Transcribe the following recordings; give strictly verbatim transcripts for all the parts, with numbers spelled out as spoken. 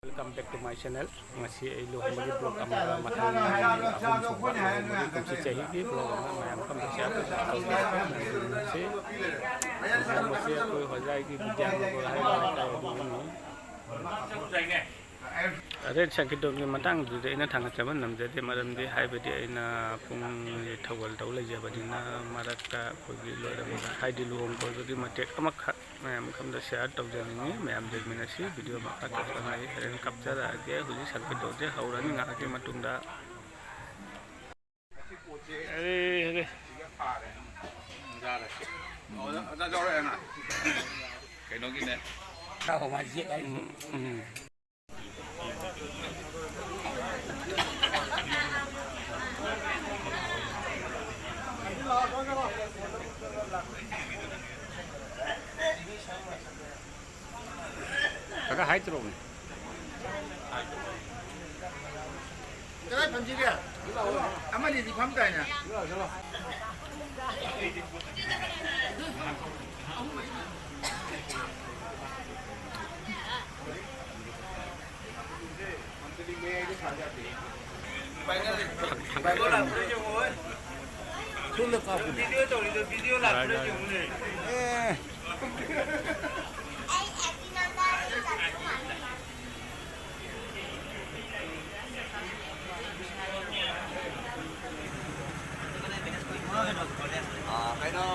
Welcome back to my channel. ꯉꯁꯤ ꯑꯩ ꯂꯨꯍꯣꯡꯕꯒꯤ vlog ꯑꯃꯒ ꯃꯊꯪ ꯑꯍꯨꯝꯁꯨꯕ ꯂꯨꯍꯣꯡꯕꯒꯤ ꯀꯨꯝꯁꯤ ꯆꯍꯤꯒꯤ vlog ꯑꯃ ꯃꯌꯥꯝ ꯄꯨꯝꯅꯃꯛ share ꯇꯧꯖꯔꯛꯀꯦ꯫ ꯃꯌꯥꯝ ꯌꯦꯡꯃꯤꯟꯅꯁꯤ꯫ ꯂꯨꯍꯣꯡꯕꯁꯦ ꯑꯩꯈꯣꯏ ꯍꯣꯖꯥꯏꯒꯤ ꯕꯤꯗ꯭ꯌꯥꯅꯒꯔ ꯍꯥꯏꯕ ꯂꯩꯀꯥꯏ ꯑꯗꯨꯗꯅꯤ꯫ ꯑꯗꯩ ꯁꯪꯀꯤꯔꯇꯟꯒꯤ ꯃꯇꯥꯡꯗꯨꯗꯤ ꯑꯩꯅ ꯊꯥꯡꯒꯠꯆꯕ ꯅꯝꯖꯗꯦ, ꯃꯔꯝꯗꯤ ꯍꯥꯏꯕꯗꯤ ꯑꯩꯅ ꯄꯨꯡ ꯊꯧꯒꯜ ꯇꯧ ꯂꯩꯖꯕꯅꯤꯅ ꯃꯔꯛꯇ ꯑꯩꯈꯣꯏꯒꯤ ꯂꯣꯏꯔꯝꯗꯥꯏ, ꯍꯥꯏꯗꯤ ꯂꯨꯍꯣꯡꯕꯒꯤ ꯃꯇꯦꯛ ꯑꯃꯈꯛ ꯃꯌꯥꯝ ꯈꯝꯗ share ꯇꯧꯖꯅꯤꯡꯉꯤ꯫ ꯃꯌꯥꯝ ꯌꯦꯡꯃꯤꯟꯅꯁꯤ꯫ Video ꯃꯈꯥ ꯇꯥꯕ ꯑꯩ ꯍꯣꯔꯦꯟ ꯀꯥꯞꯆꯔꯛꯑꯒꯦ꯫ ꯍꯧꯖꯤꯛ ꯁꯪꯀꯤꯔꯇꯟꯁꯦ ꯍꯧꯔꯅꯤ ꯉꯥꯏꯍꯥꯛꯀꯤ ꯃꯇꯨꯡꯗ꯫ ꯑꯔꯦ, ꯑꯔꯦ꯫ ꯀꯩꯅꯣꯒꯤꯅꯦ꯫ ꯎꯝ, ꯎꯝ꯫ ꯀꯀꯥ ꯍꯥꯏ ꯇꯧꯔꯛꯎꯅꯦ꯫ ꯀꯗꯥꯏ ꯐꯝꯁꯤꯒꯦ? ꯑꯃꯅꯤꯗꯤ ꯐꯝ ꯇꯥꯏꯅꯦ꯫ ꯁꯣꯝꯗ ꯀꯥꯞꯄꯨꯅꯦ꯫ Video ꯇꯧꯔꯤꯗꯣ, video ꯂꯥꯛꯄ꯭ꯔꯥ ꯌꯦꯡꯉꯨꯅꯦ꯫ ꯑꯦ꯫ ꯑꯥ, ꯀꯩꯅꯣ꯫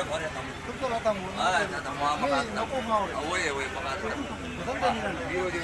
ꯐꯔꯦ, ꯊꯝꯃꯣ꯫ ꯒ꯭ꯔꯨꯞꯇ ꯂꯣꯏ ꯊꯝꯃꯣ꯫ ꯑ, ꯊꯝꯃꯣ, ꯃꯈꯥ ꯅꯪ ꯊꯝꯃꯣ꯫ ꯅꯀꯣꯛ ꯉꯥꯎꯔꯦ꯫ ꯑ, ꯑꯣꯏ, ꯑꯣꯏ, ꯃꯈꯥ ꯊꯝꯃꯣ꯫ ꯃꯊꯟꯇꯅꯤ ꯅꯪ꯫ ꯄꯤꯔꯣꯏꯗꯤ꯫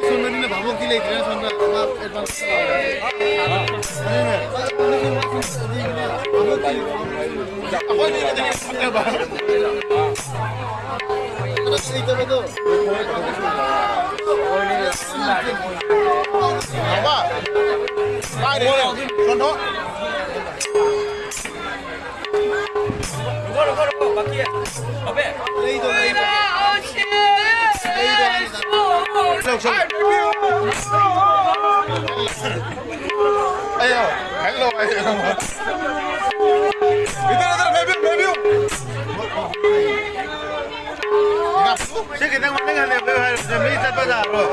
ꯁꯣꯝꯗꯅꯤꯅ ꯚꯥꯕꯣꯛꯇꯤ ꯂꯩꯇ꯭ꯔꯦ, ꯁꯣꯝꯗ ꯃꯥ ꯑꯦꯗꯚꯥꯟꯁ ꯂꯥꯛꯑꯣ꯫ ꯑꯗꯨꯅꯦ꯫ ꯑꯩꯈꯣꯏꯅꯤꯅꯗꯤ ꯈꯪꯗꯕ꯫ ꯂꯩꯇꯕꯗꯣ꯫ ꯀꯥꯏꯗꯩꯅꯣ? ꯁꯣꯟꯊꯣꯛ꯫ ꯂꯩꯗꯣ, ꯂꯩꯗꯣ꯫ ꯂꯩꯗꯣ ꯍꯥꯟꯅ ꯆꯥꯊꯣꯛ꯫ ꯑꯩꯌꯣ, ꯍꯦꯜꯂꯣ, ꯑꯩꯌꯣ꯫ ꯏꯇꯥꯎ, ꯏꯇꯥꯎ, ꯂꯩꯕꯤꯌꯨ, ꯂꯩꯕꯤꯌꯨ꯫ ꯁꯤ ꯈꯤꯇꯪ ꯃꯅꯤꯡ ꯍꯜꯂꯦ, ꯑꯩꯈꯣꯏ ꯍꯥꯏꯔꯤꯁꯦ ꯃꯤ ꯆꯠꯄ ꯌꯥꯔꯣꯏ꯫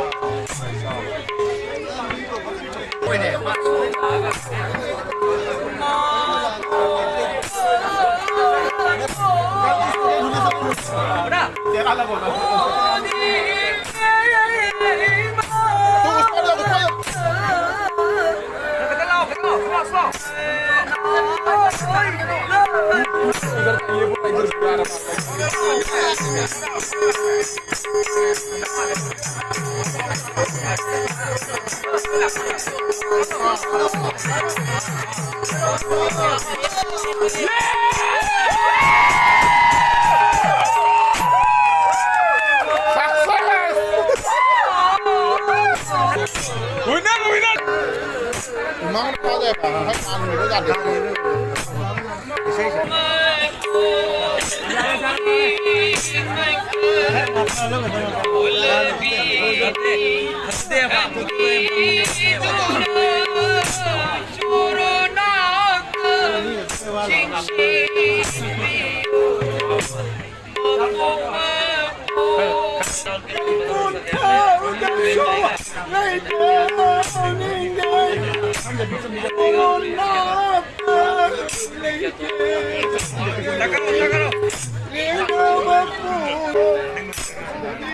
Winner, winner! ꯏꯃꯥꯅ ꯐꯥꯗꯣꯏꯕ, ꯉꯁꯥꯏ ꯇꯥꯟꯕꯗꯣ ꯌꯥꯗꯦ꯫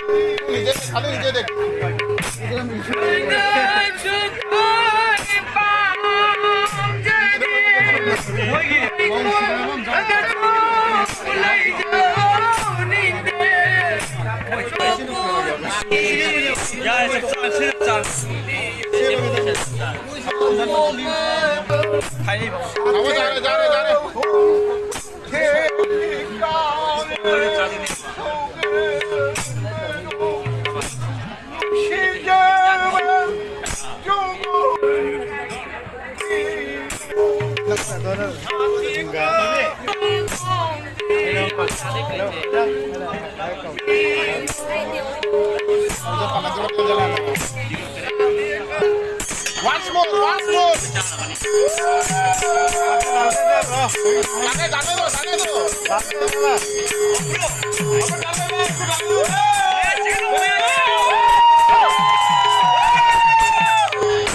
नीचे देख, खाली नीचे देख। Once more, once more.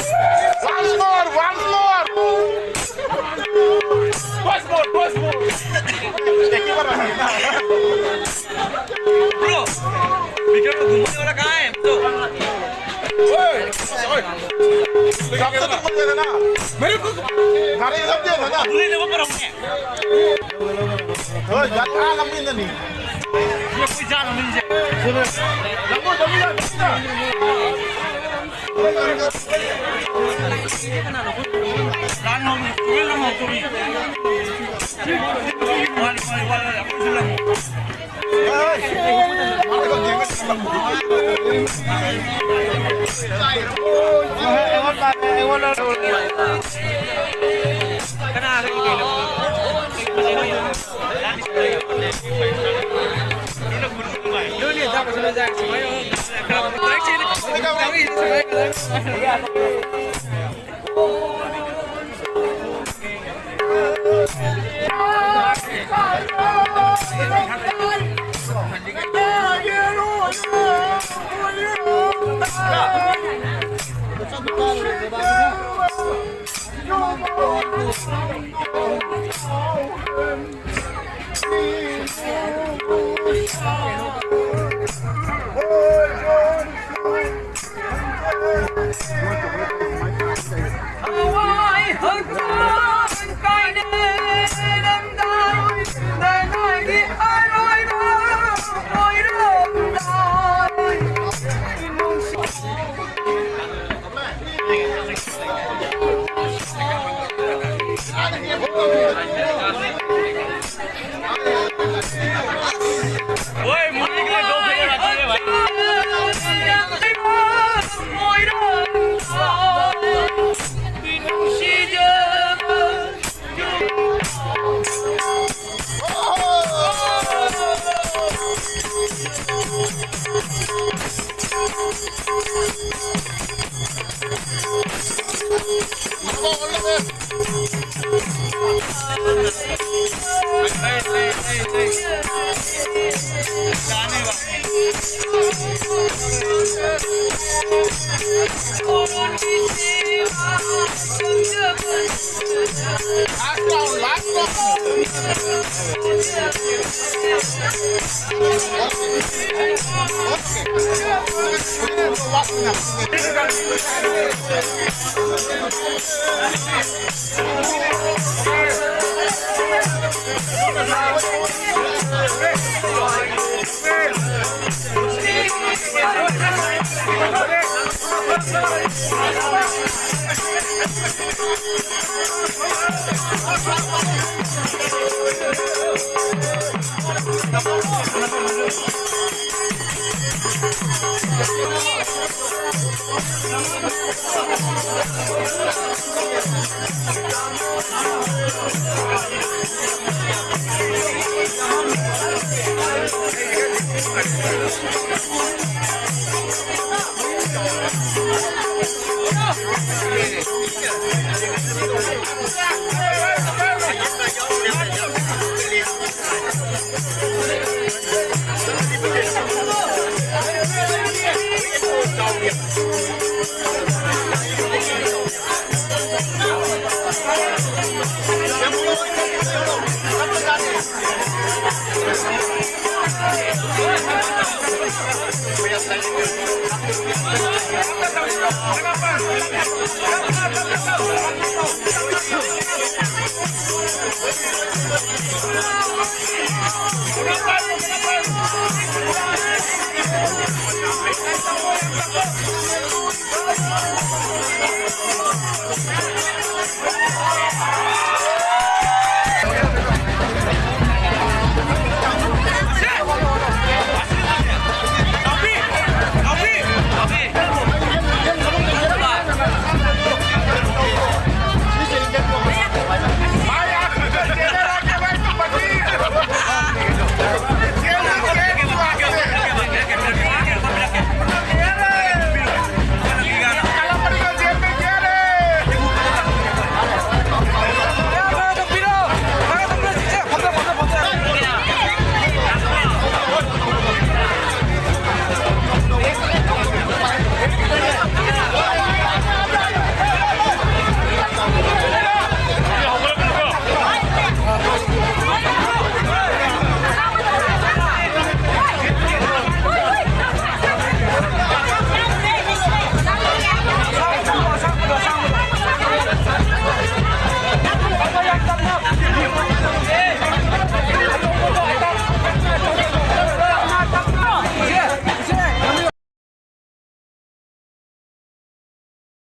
Once more, once more. Once more, once more. Bro, Vikram को घुमाने वाला कहाँ है? तो ओए, ओए। सब तो तुम दिया था ना। मेरे को गाड़ी सब दिया था ना। दूरी लेवल पर हमने। ओए, यार, कहाँ लंबी नहीं? ये कोई जान नहीं है। लंबो, जल्दी जा, जल्दी जा।